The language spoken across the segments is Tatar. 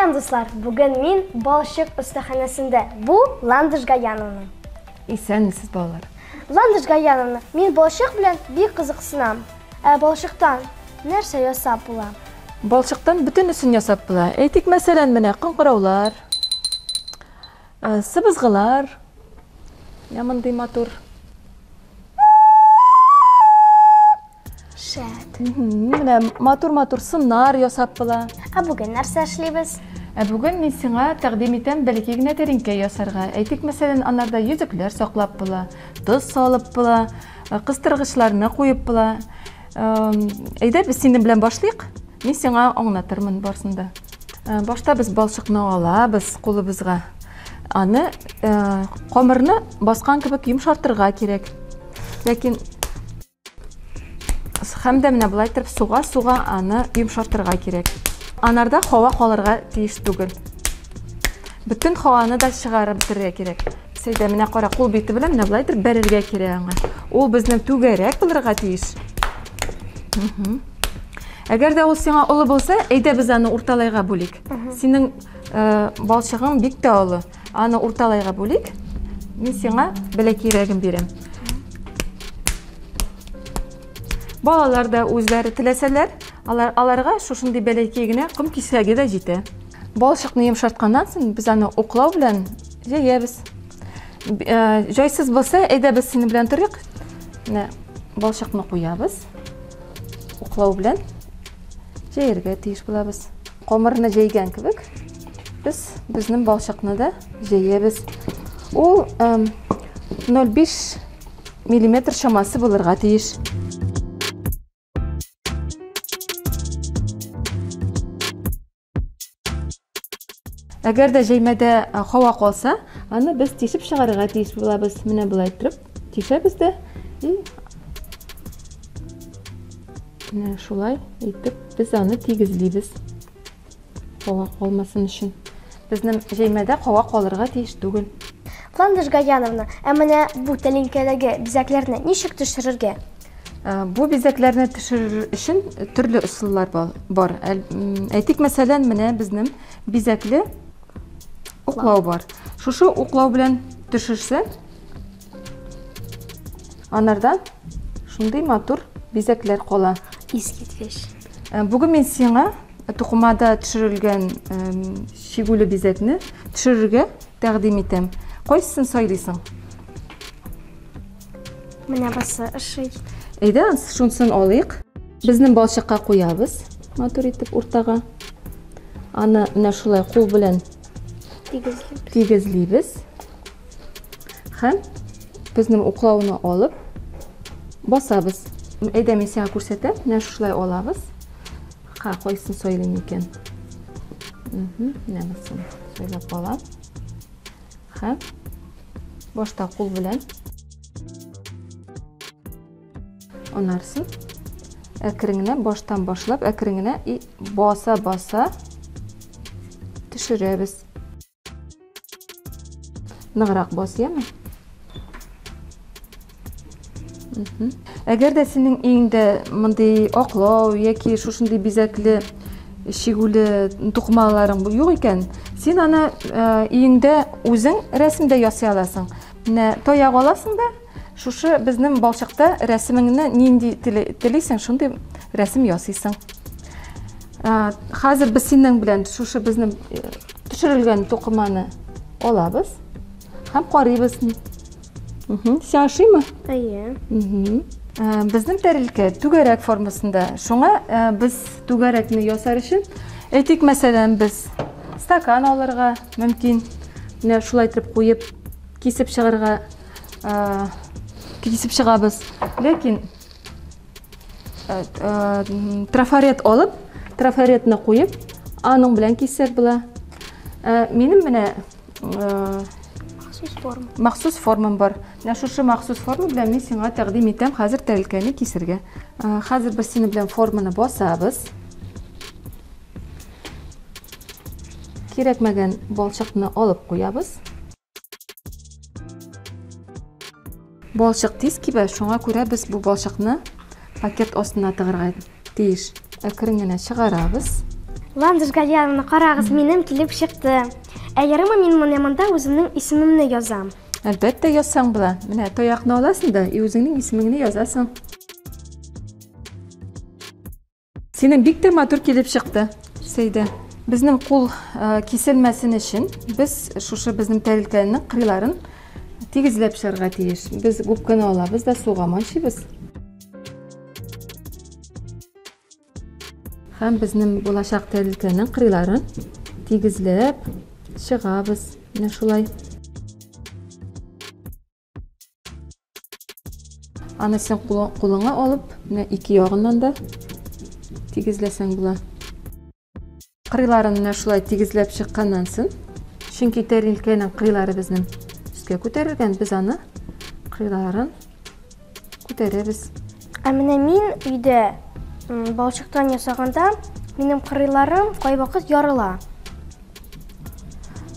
Сәлам, дуслар! Бүген мин балчык остаханәсендә. Бу Ландыш Гаяновна. Исәнмесез, балалар. Ландыш Гаяновна, мин балчык белән бик кызыксынам. Ә балчыктан нәрсә ясап була? Балчыктан бөтенесен ясап була. Әйтик, мәсәлән, менә кыңгыраулар, сыбызгылар. Менә мондый матур. Шәп. Менә матур-матур сыннар ясап була. Ә бүген нәрсә эшлибез? Ә бүген мин сиңа тәкъдим итәм бәләкәй генә тәлинкә ясарга. Әйтик, мәсәлән, анарда йөзекләр саклап була, тоз салып була, кыстыргычларны куеп була. Әйдә, без синең белән башлыйк. Мин сиңа аңлатырмын барысын да. Башта без балчыкны алабыз кулыбызга. Аны камырны баскан кебек йомшартырга кирәк. Ләкин һәм дә менә болай итеп суга-суга аны йомшартырга кирәк. Анарда һава калырга тиеш түгел. Бөтен һаваны да чыгарып бетерергә кирәк. Сәйдә, менә кара, кул бите белән менә болай итеп бәрергә кирәк аңа. Ул безнең түгәрәк булырга тиеш. Әгәр дә ул сиңа олы булса, әйдә без аны урталайга бүлик. Синең балчыгың бик тә олы. Аны урталайга бүлик. Мин сиңа бәләкәйрәген бирәм. Балалар да үзләре теләсәләр, алар, аларга шушындый бәләкәй генә ком кисәге дә җитә. Балчыкны йомшартканнан соң без аны уклау белән җәябез. Җайсыз булса, әйдә без синең белән торыйк. Менә балчыкны куябыз. Уклау белән җәяргә тиеш булабыз. Камырны җәйгән кебек, без безнең балчыкны да җәябез. Ул 0,5 миллиметр чамасы булырга тиеш. Әгәр дә җәймәдә һава калса, аны без тишеп чыгарырга тиеш булабыз. Менә болай итеп тишәбез дә и менә шулай итеп без аны тигезлибез. Һава калмасын өчен. Безнең җәймәдә һава калырга тиеш түгел. Ландыш Гаяновна, ә менә бу тәлинкәдәге бизәкләрне ничек төшерергә? Бу бизәкләрне төшерер өчен төрле ысуллар бар. Әйтик, мәсәлән, менә безнең бизәкле уклау бар. Шушы уклау белән төшерсәң, анардан шундый матур бизәкләр кала. Искиткеч. Бүген мин сиңа тукымада төшерелгән чигүле бизәкне төшерергә тәкъдим итәм. Кайсысын сайлыйсың? Менә бусы ошый. Әйдә, шунысын алыйк. Безнең балчыкка куябыз, матур итеп уртага. Аны менә шулай кул белән тигезлибез. Һәм безнең уклауны алып басабыз. Әйдә, мин сиңа күрсәтәм. Менә шулай алабыз. Ха, кайсын сайлыйм икән? Менә бусын сайлап алам. Һәм башта кул белән анарсын әкрен генә баштан башлап, әкрен генә и баса-баса төшерәбез. Ныграк бас, яме? Әгәр дә синең өеңдә мондый аклау яки шушындый бизәкле чигүле тукымаларың юк икән, син аны өеңдә үзең рәсем дә ясый аласың. Менә таяк аласың да, шушы безнең балчыкта рәсемеңне нинди телисең, шундый рәсем ясыйсың. Хәзер без синең белән шушы безнең төшерелгән тукыманы алабыз һәм карыйбыз. Сиңа ошыймы? Әйе. Безнең тәрилкә түгәрәк формасында. Шуңа без түгәрәкне ясар өчен, әйтик, мәсәлән, без стакан алырга мөмкин. Менә шулай итеп куеп, кисеп чыгарга, кисеп чыгабыз. Ләкин трафарет алып, трафаретны куеп, аның белән кисәк була. Минем менә махсус форма. Махсус формам бар. Менә шушы махсус форма белән мин сиңа тәкъдим итәм хәзер тәрилкәне кисергә. Хәзер без синең белән форманы басабыз. Кирәкмәгән балчыкны алып куябыз. Балчык тиз кибә, шуңа күрә без бу балчыкны пакет астына тыгырга тиеш. Әкрен генә чыгарабыз. Ландыш Галияновна, карагыз, минем килеп чыкты. Ә ярымы мин менә монда үземнең исемемне язам. Әлбәттә, язсаң була. Менә таякны аласың да, и үзеңнең исемеңне язасың. Синең бик тә матур килеп чыкты, Сәйдә. Безнең кул э, киселмәсен өчен без шушы безнең тәрилкәнең кырыйларын тигезләп чыгарга тиеш. Без губканы алабыз да суга манчыйбыз. Һәм безнең булачак тәрилкәнең кырыйларын тигезләп чыгабыз. Менә шулай. Аны син кулыңа алып, менә ике ягыннан да тигезләсәң була. Кырыйларын менә шулай тигезләп чыкканнан соң, чөнки тәрилкәнең кырыйлары безнең өскә күтәрелгән, без аны кырыйларын күтәрәбез. Ә менә мин өйдә балчыктан ясаганда, минем кырыйларым кайвакыт ярыла.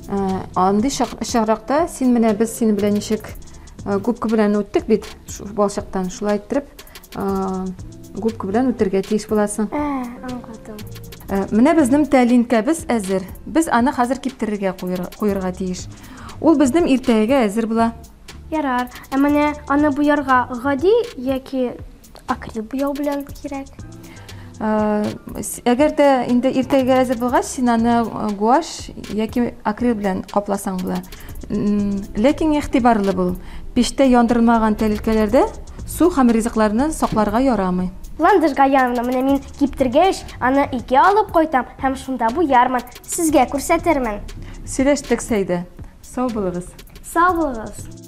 Ә, андый очракта син менә без синең белән ничек э, губка белән үттек бит балчыктан, шулай иттереп э, губка белән үтергә тиеш буласың. Ә, аңладым. Э, менә безнең тәлинкәбез әзер. Без аны хәзер киптерергә куерга тиеш. Ул безнең иртәгә әзер була. Ярар. Ә менә аны буярга гади яки акрил буяу белән кирәк? Әгәр дә инде иртәгә әзер булгач, син аны гуашь яки акрил белән капласаң була. Ләкин игътибарлы бул. Пичтә яндырылмаган тәлинкәләрдә су һәм ризыкларны сакларга ярамый. Ландыш Гаяновна, менә мин киптергәч, аны өйгә алып кайтам һәм шунда буярмын. Сезгә күрсәтермен. Сөйләштек, Сәйдә. Сау булыгыз. Сау булыгыз.